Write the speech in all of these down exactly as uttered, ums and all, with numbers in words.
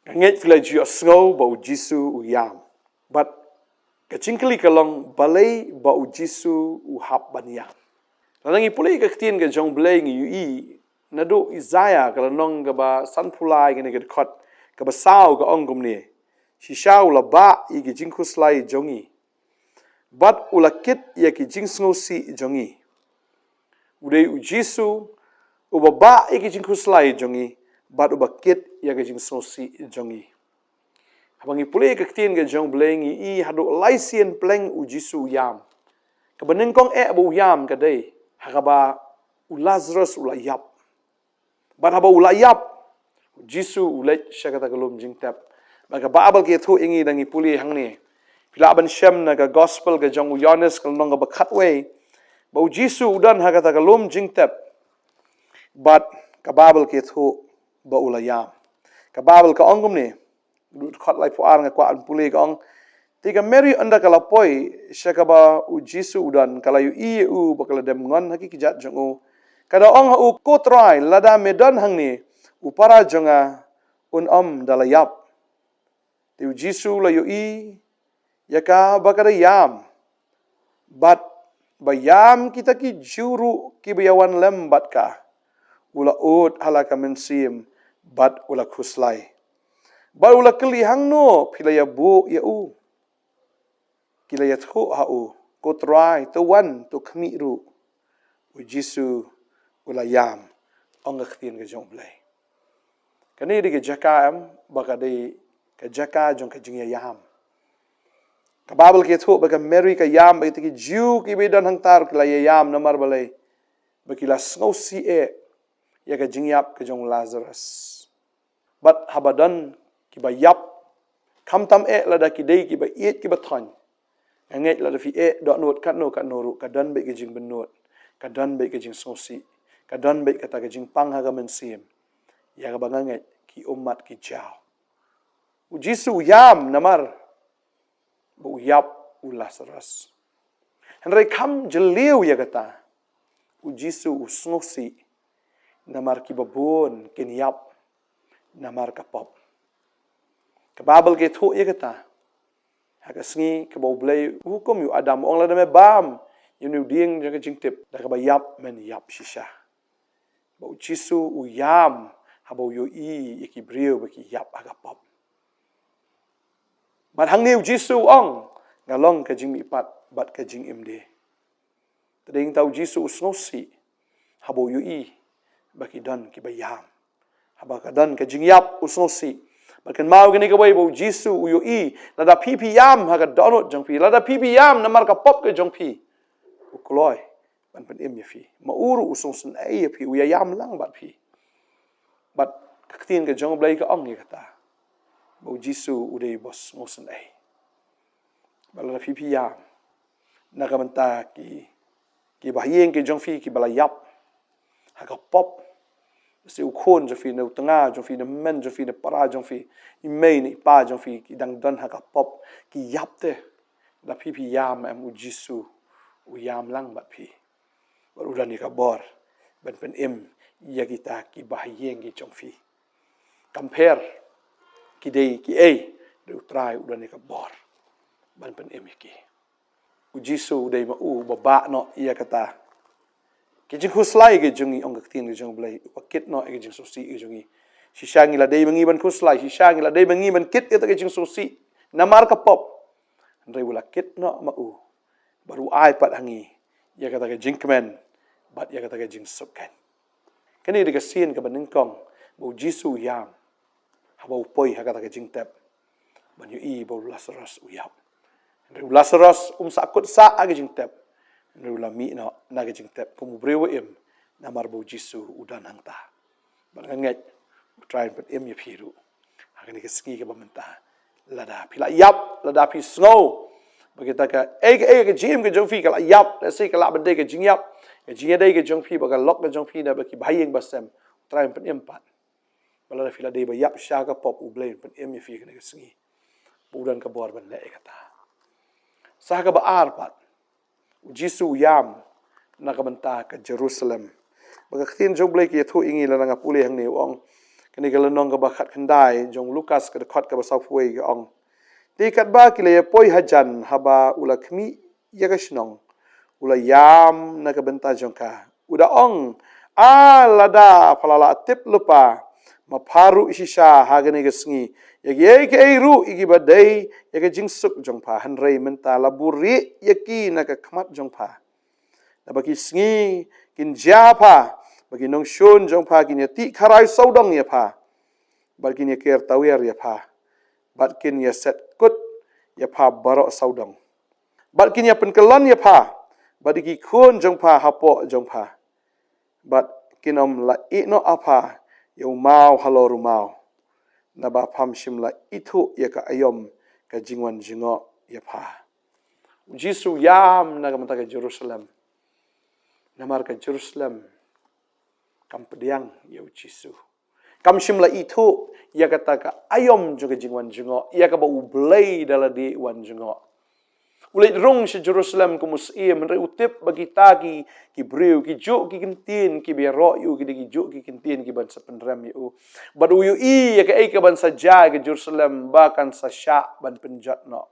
Nga ngeit phi la ju ïohsngew ba u Jisu u ïam. Bad ka jingkylli ka long balei ba u Jisu u hap ban ïam. Lada ngi pule ka ktien ka jong U Blei ngi ïohi, naduh Isaïah ka lynnong kaba sanphew lai kane ka dkhot kaba saw ka ong kumne. Shisha u la bah ïa ki jingkhuslai jong ngi. Bad u la kit ïa ki jingsngewsih jong ngi. U dei u Jisu, uba bah ïa ki jingkhuslai jong ngi, bad uba kit ïa ki jingsngewsih jong ngi. Haba ngi pule ka ktien ka jong U Blei ngi i haduh lai sien pleng u Jisu u ïam. Kaba nyngkong eh ba u ïam ka dei, ha kaba u Lazarus u la ïap. Bad haba u la ïap, u Jisu u leit sha kata ka lum jingtep. Bad ka Baibl ka ïathuh ïa ngi da ngi pule hangne. Phi lah ban shem na ka gospel ka jong u Ïoannis ka lynnong kaba khatwei. Ba u Jisu u don ha kata ka lum jingtep. Bad ka Baibl ka ïathuh ba u la ïam. Ka Baibl ka ong kumne. Dkhot laiphew ar nga kwah ban pule ka ong. Te ka Mary ynda ka la poi sha kaba u Jisu u don ka la ïohi ïa u ba ka la dem ngon ha ki kjat jong u. Ka da ong ha u, ko Trai, lada me don hangne, u para jong nga un ym da la ïap. Te u Jisu u la ïohi ïa ka ba ka da ïam. Bad ba ïam kita ki Jiw ruh kiba ïawan lem bad ka. U la ud ha la ka mynsiem bad u la khuslai. Bad u la kylli, hangno phi la ïabuh ïa u? Ki la ïathuh ha u, ko Trai, to wan, to khmih ruh. U Jisu u la ïam, ong ka ktien ka jong U Blei. Kane dei ka jaka em, ba ka dei ka jaka jong ka jingïaïam. Ka Baibl ka ïathuh ba ka Mary ka ïam, ba kita ki Jiw kiba don hangta ruh ki la ïaïam namar balei. Ba ki la sngewsih eh ïa ka jingïap ka jong u Lazarus. Bad haba don kiba ïap, khamtam eh lada ki dei kiba ïeit kiba thoiñ. Nga ngeit lada phi eh dohnud katno katno ruh ka don beit ka jingbynnud, ka don beit ka jingsngewsih, ka don beit kata ka jingpang ha ka mynsiem. Ïa kaba nga ngeit ki ummat ki jaw. U Jisu u ïam namar ba u ïap u Lazarus. Hynrei kham jylliew ïa kata, u Jisu u sngewsih namar kiba bun kin ïap namar ka pop. Ka Baibl ka ïathuh ïa kata. Ha ka sngi kaba U Blei u hukum ïa u Adam, u ong, lada me bam ïa une u dieng jong ka jingtip, da kaba ïap men ïap shisha. Ba u Jisu u ïam haba u ïohi ïa ki briew ba ki ïap ha ka pop. Bad hangne u Jisu u ong, nga long ka jingmihpat bad ka jingim de. Te dei nangta u Jisu u sngewsih haba u ïohi ba ki don kiba ïam. Haba ka don ka jingïap u sngewsih. Bad kynmaw kane kawei ba u Jisu u ïohi, lada phi phi ïam ha ka dohnud jong phi, lada phi phi ïam namar ka pop ka jong phi, u kloi ban pynim ïa phi. Ma u ruh u sngewsynei ïa phi, u ïaïam lang bad phi. Bad ka ktien ka jong U Blei ka ong ïa kata, ba u Jisu u dei ba sngewsynei. Bad lada phi phi ïam na ka bynta ki, kiba ha ïing ki jong phi kiba la ïap ha ka pop. Lehse u khun jong phi, ne u tnga jong phi, ne men jong phi, ne para jong phi, i mei ne i pa jong phi ki dang don ha ka pop, ki ïap te. Lada phi phi ïam em, u Jisu u ïam lang bad phi. Bad u don ïa ka bor ban pynim ïa kita kiba ha ïing ki jong phi. Kam pher ki dei kiei, hynrei u Trai u don ïa ka bor ban pynim ïa ki. U Jisu u dei ma u uba bah noh ïa kata ki jingkhuslai ki jong ngi, ong ka ktien ka jong U Blei, uba kit noh ïa ki jingsngewsih ki jong ngi. Shisha ngi la dei ma ngi ban khuslai, shisha ngi la dei ma ngi ban kit ïa kata ki jingsngewsih namar ka pop. Hynrei u la kit noh ma u bad u ai pat ha ngi ïa kata ka jingkmen bad ïa kata ka jingsuk kan. Kane dei ka sien kaba nyngkong ba u Jisu u ïam haba u poi ha kata ka jingtep ban ïohi ba u Lazarus u ïap. Hynrei u Lazarus um sahkut sah ha ka jingtep, hynrei u la mih noh na ka jingtep kum u briew ba im namar ba u Jisu u don hangta. Bad nga ngeit u Trai un pynim ïa phi ruh ha kane ka sngi kaba mynta. Lada phi la ïap, lada phi sngew ba kita ka, eh, ka, eh, ka jingim ka jong phi ka la ïap, lehse ka lah ban dei ka jingïap, ka jingïadei ka jong phi bad ka lok ka jong phi na bad kiba ha ïing ba sem, u Trai un pynim pat. Bad lada phi la dei ba ïap sha ka pop, u Blei un pynim ïa phi ha kane ka sngi. Ba u don ka bor ban leh ïa kata. Sa kaba ar pat, u Jisu u ïam na ka bynta ka Jerusalem. Ba ka ktien jong U Blei ka ïathuh ïa ngi lada nga pule hangne, u ong, Kane ka lynnong kaba khatkhyndai jong Lukas ka dkhot kaba sawphew wei ka ong: Te katba ki la ïapoi hajan, haba u la khmih ïa ka shnong, u la ïam na ka bynta jong ka, u da ong: A Lada, pha la lah tip lypa, ma pha ruh shisha ha kane ka sngi ïa kiei kiei ruh ïa kiba dei ïa ka jingsuk jong pha, hynrei mynta la buhrieh ïa ki na ka khmat jong pha. Naba ki sngi kin jia ha pha, ba ki nongshun jong pha kin ïatih kharai sawdong ïa pha, bad kin ïaker tawiar ïa pha, bad kin ïaset kut ïa pha baroh sawdong, bad kin ïapynkyllon ïa pha bad ïa ki khun jong pha hapoh jong pha, bad kin ym lah ïehnoh ha pha ïa u maw halor u maw, naba pham shym la ithuh ïa ka aïom ka jingwan jngoh ïa pha. U Jisu u ïam na ka bynta ka Jerusalem, namar ka Jerusalem kam pdiang ïa u Jisu. Kam shym la ithuh ïa kata ka aïom jong ka jingwan jngoh, ïa kaba U Blei da lade u wan jngoh. U leit rung sha Jerusalem kum u syiem, hynrei u tip ba kita ki, ki briew, ki juh ki ktien kiba ïaroh ïa u, ki dei ki juh ki ktien ki ban sa pynrem ïa u. Bad u ïohi ïa kaei ka ban sa jia ha Jerusalem, ba kan sa shah ban pynjot noh.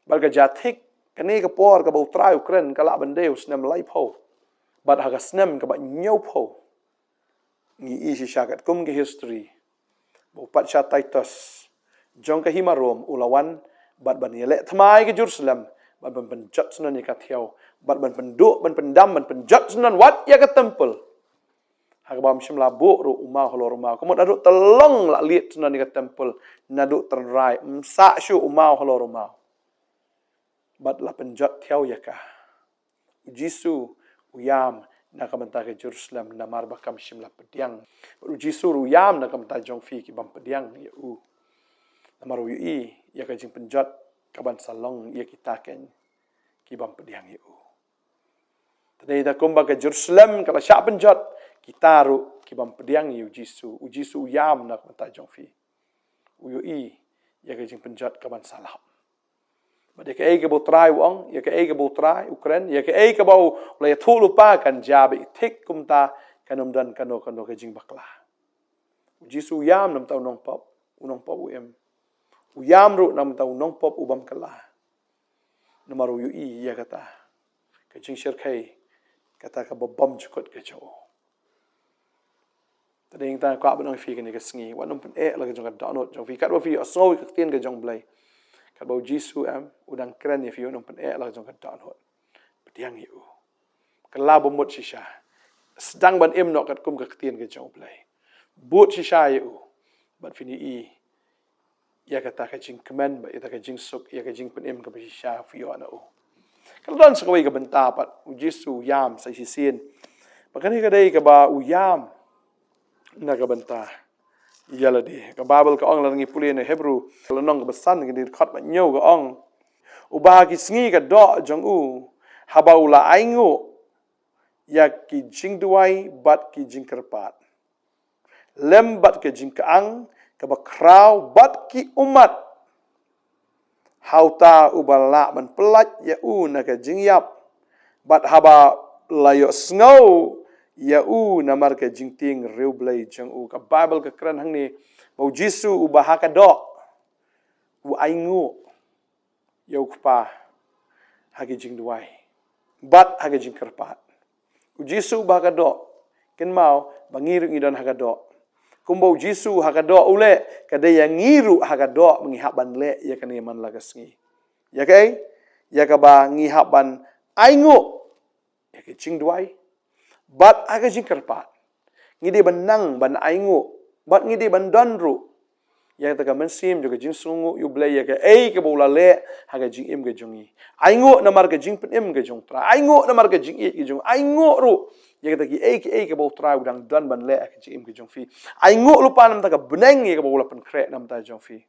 Bad ka jia thik, kane ka por kaba U Trai u kren ka lah ban dei u snem laiphew, bad ha ka snem kaba hynñiewphew. Ngi ïohi shisha katkum ka history ba u patsha Titus jong ka hima Rom u la wan bad ban ïaleh thymmai ka Jerusalem, bad ban pynjot syndon ïa ka thiaw, bad ban pynduh, ban pyndam, ban pynjot syndon wat ïa ka temple. Ha kaba ym shym la buh ruh u maw halor u maw. Ka mut naduh tyllong la lied syndon ïa ka temple, naduh tynrai, ym sah shuh u maw halor u maw. Bad la pynjot thiaw ïa ka. U Jisu u ïam na ka bynta ka Jerusalem namar ba kam shym la pdiang. Bad u Jisu ruh u ïam na ka bynta jong phi ki bym pdiang ïa u. Namar u ïohi ïa ka jingpynjot ka ban sa long ïa kita ken ki bym pdiang ïa u. Te dei da kumba ka Jerusalem ka la shah pynjot, kita ruh ki bym pdiang ïa u Jisu. U Jisu u ïam na ka bynta jong phi. U ïohi ïa ka jingpynjot ka ban sa lap. Bad ïa kaei kaba U Trai u ong, ïa kaei kaba U Trai u kren, ïa kaei kaba u la ïathuh lypa kan jia beit thik kumta, kan ym don kano kano ka jingbakla. U Jisu u ïam na ka bynta u nongpop, u nongpop u im. U ïam ruh na ka bynta u nongpop u bym kylla. Namar u ïohi ïa kata ka jingshyrkhei, kata kaba bymjukut ka jong u. Te dei tang kwah ban ong ïa phi kane ka sngi, wat nym pyneh la ka jong ka dohnud jong phi, katba phi ïohsngew ïa ka ktien ka jong U Blei. Katba u Jisu em u dang kren ïa phi, wat nym pyneh la ka jong ka dohnud. Pdiang ïa u. Kylla bamut shisha. Sdang ban im noh katkum ka ktien ka jong U Blei. Bud shisha ïa u. Bad phin ïohi ïa kata ka jingkmen, bad ïa kata ka jingsuk, ïa ka jingpynim kaba shisha phi ïoh na u. Ka la don sa kawei ka bynta pat, u Jisu u ïam sa shisien. Bad kane ka dei kaba u ïam na ka bynta ïa lade. Ka Baibl ka ong, lada ngi pule na Hebru, ka lynnong kaba san, ka dkhot ba hynñiew ka ong: Uba ha ki sngi ka doh jong u, haba u la ainguh ïa ki jingduwai bad ki jingkyrpad, lem bad ka jingkyang kaba khraw bad ki ummat, ha uta uba lah ban pyllait ïa u na ka jingïap, bad haba la ïohsngew ïa u namar ka jingtieng riewblei jong u. Ka Baibl ka kren hangne ba u Jisu uba ha ka doh, u ainguh ïa u Kpa ha ki jingduwai bad ha ki jingkyrpad. U Jisu uba ha ka doh, kynmaw ba ngi ruh ngi don ha ka doh. Kumba u Jisu ha ka doh u leh, ka dei ïa ngi ruh ha ka doh ba ngi hap ban leh ïa kane man la ka sngi. Ïa kaei? Ïa kaba ngi hap ban ainguh ïa ka jingduwai bad ha ka jingkyrpad. Ngi dei ban nang ban ainguh bad ngi dei ban don ruh ïa kata ka mynsiem jong ka jingsngewnguh ïa U Blei ïa kaei kaba u la leh ha ka jingim ka jong ngi. Ainguh namar ka jingpynim ka jong U Trai. Ainguh namar ka jingïeit ka jong, ainguh ruh ïa kata kiei kiei kaba U Trai u dang don ban leh ha ka jingim ka jong phi. Ainguh lypa namar ka bneng ïa kaba u la pynkhreh namar jong phi.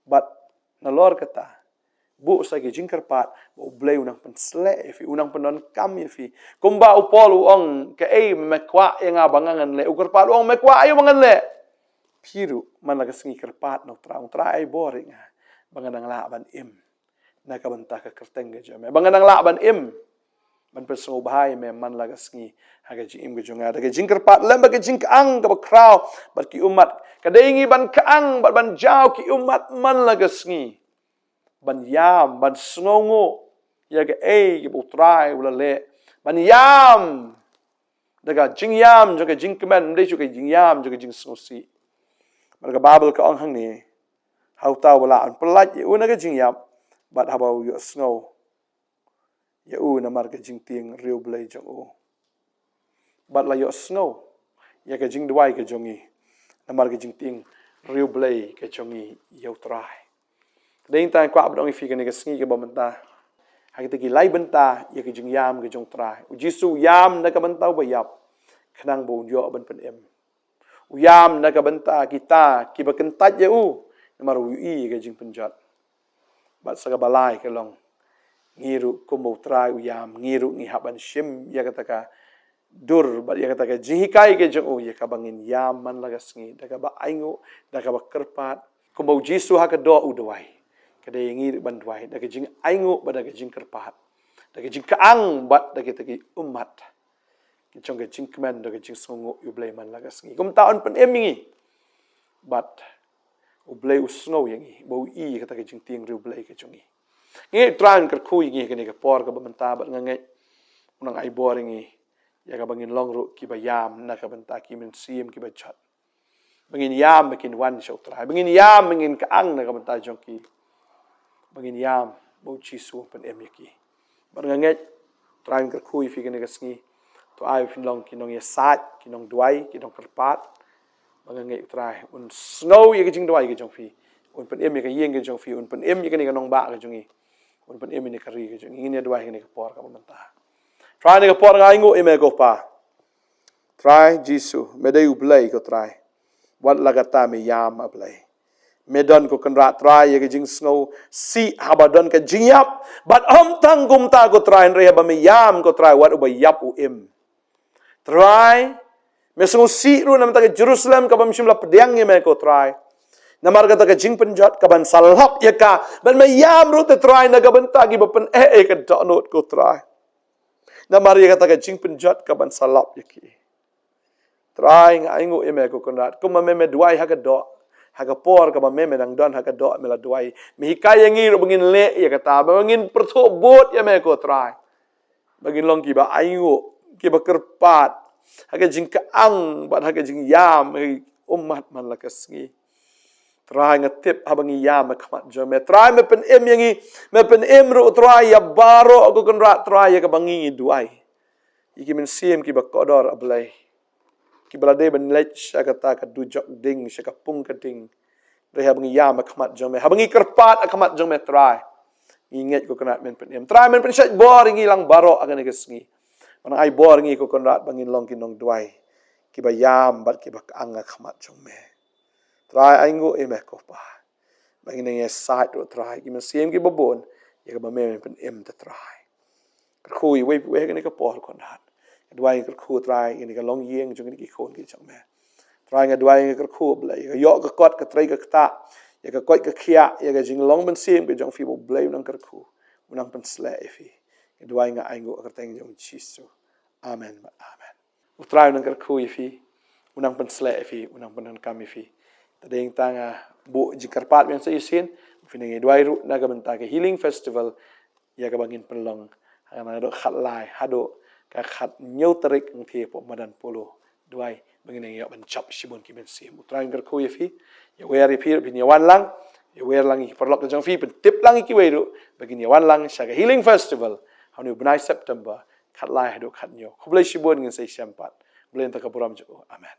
Bad nalor kata, buh sa ki jingkyrpad ba U Blei u nang pynsleh ïa phi, u nang pyndonkam ïa phi. Kumba u Paul u ong, kaei me kwah ïa nga ba ngan leh? U kyrpad u ong, me kwah aïu ba ngan leh? Phi ruh man la ka sngi kyrpad na U Trai, U Trai ai bor ïa nga ba ngan nang lah ban im na ka bynta ka kyrteng ka jong me, ba ngan nang lah ban im ban pynsngewbha ïa me man la ka sngi ha ka jingim ka jong nga. Da ka jingkyrpad lem bad ka jingkyang kaba khraw bad ki ummat, ka dei ïa ngi ban kyang bad ban jaw ki ummat man la ka sngi, ban ïam, ban sngewnguh ïa kaei kaba U Trai u la leh, ban ïam da ka jingïam jong ka jingkmen, ym dei shuh ka jingïam jong ka jingsngewsih. Bad ka Baibl ka ong hangne, ha uta uba lah un pyllait ïa u na ka jingïap, bad haba u ïohsngew ïa u namar ka jingtieng riewblei jong u. Bad la ïohsngew ïa ka jingduwai ka jong ngi namar ka jingtieng riewblei ka jong ngi ïa U Trai. Dei tang kwah ban ong ïa phi kane ka sngi kaba mynta, ha kita ki lai bynta ïa ka jingïam ka jong U Trai. U Jisu u ïam na ka bynta uba ïap, khnang ba un ïoh ban pynim. U ïam na ka bynta kita kiba kyntait ïa u, namar u ïohi ïa ka jingpynjot. Bad sa kaba lai ka long, ngi ruh kumba U Trai u ïam, ngi ruh ngi hap ban shim ïa kata ka dur bad ïa kata ka jinghikai ka jong u, ïa kaba ngin ïam man la ka sngi da kaba ainguh, da kaba kyrpad. Kumba U Jisu ha ka doh u duwai, ka dei ïa ngi ruh ban duwai da ka jingainguh bad da ka jingkyrpad, da ka jingkyang bad da kita ki ummat, ki jong ka jingkmen, da ka jingsngewnguh ïa U Blei man la ka sngi. Kumta un pynim ïa ngi, bad U Blei u sngew ïa ngi, ba u ïohi ïa kata ka jingtieng riewblei ka jong ngi. Ngi Trai un kyrkhu ïa ngi ha kane ka por kaba mynta, bad nga ngeit un nang ai bor ïa ngi, ïa kaba ngin long ruh kiba ïam na ka bynta ki mynsiem kiba jot, ba ngin ïam ba kin wan sha U Trai, ba ngin ïam ba ngin kyang na ka bynta jong ki, ba ngin ïam ba U Jisu un pynim ïa ki. Bad nga ngeit Trai un kyrkhu ïa phi kane ka sngi. To ai ba phin long ki nongïasaid, ki nongduwai, ki nongkyrpad. Bad nga ngeit U Trai un sngew ïa ka jingduwai ka jong phi, un pynim ïa ka ïing ka jong phi, un pynim ïa kane ka nongbah ka jong ngi, un pynim ïa kane ka ri ka jong ngi. Ngin ïa duwai kane ka por kaba mynta. Trai, kane ka por nga ainguh ïa me ko Pa. Trai Jisu, me dei U Blei ko Trai. Wat la katta me ïam, A Blei. Me don ko Kynrad Trai ïa ka jingsngewsih haba don ka jingïap. Bad ym tang kumta ko Trai, hynrei haba me ïam ko Trai, wat uba ïap u im. Trai, me sngewsih ruh namar kata ka Jerusalem kaba ym shym la pdiang ïa me ko Trai, namar kata ka jingpynjot kaban sa lap ïa ka. Bad me ïam ruh te Trai na ka bynta kiba pyneh ïa ka dohnud ko Trai, namar ïa kata ka jingpynjot kaban sa lap ïa ki. Trai, nga ainguh ïa me ko Kynrad, kumba me, me duwai ha ka doh, ha ka por kaba me, me dang don ha ka doh, me la duwai, me hikai ïa ngi ruh ba ngin leh ïa kata, ba ngin pyrthuh bud ïa me ko Trai, ba ngin long kiba ainguh, kiba kyrpad ha ka jingkyang bad ha ka jingïam ïa ki ummat man la ka sngi. Trai, nga tip haba ngi ïam ha khmat jong me, Trai, me pynim ïa ngi, me pynim ruh Trai ïa baroh ko Kynrad Trai ïa kaba ngi, ngi duwai. Ïa ki mynsiem kiba kordor, A Blei, kiba la dei ban leit sha kata ka dujok ding, sha ka pung ka ding. Hynrei haba ngi ïam ha khmat jong me, haba ngi kyrpad ha khmat jong me Trai, ngi ngeit ko Kynrad men pynim. Trai, men pynshait bor ïa ngi lang baroh ha kane ka sngi. Men ai bor ïa ngi ko Kynrad ba ngin long ki nongduwai kiba ïam bad kiba kyang ha khmat jong me. Trai, ainguh ïa me ko Pa, ba ngin nang ïasaid ruh Trai ki mynsiem kiba bun ïa kaba me, men pynim te Trai. Kyrkhu ïa uwei pa uwei ha kane ka por ko Kynrad. Nga duwai, nga kyrkhu Trai ïa kane ka longïing jong kine ki khun ki jong me. Trai, nga duwai, nga kyrkhu Blei, ïa ka ïoh ka kot, ka trei ka ktah, ïa ka koit ka khiah, ïa ka jinglong mynsiem ka jong phi, ba U Blei un nang kyrkhu, un nang pynshlur ïa phi. Nga duwai, nga ainguh ha ka kyrteng jong U Jisu. Amen, amen. U Trai un nang kyrkhu ïa phi, un nang pynshlur ïa phi, un nang pyndonkam ïa phi. Te dei tang, ah, buh jingkyrpad biang sa shisien, phin nang ïa duwai ruh na ka bynta ka Healing Festival, ïa kaba ngin pynlong ha ka naduh khatlai haduh ka khathynñiew tarik, nangta hapoh madan Polo. Duwai ba ngin nang ïoh ban jop shibun ki mynsiem. U Trai un kyrkhu ïa phi, ïawer ïa phi ruh, phin ïa wan lang, ïawer lang ïa ki paralok ka jong phi, pyntip lang ïa kiwei ruh ba ngin ïa wan lang sha ka Healing Festival ha une u bnai September, khatlai haduh khathynñiew. Khublei shibun, ngin sa ïashem pat. Blei un tang ka burom jong u. Amen.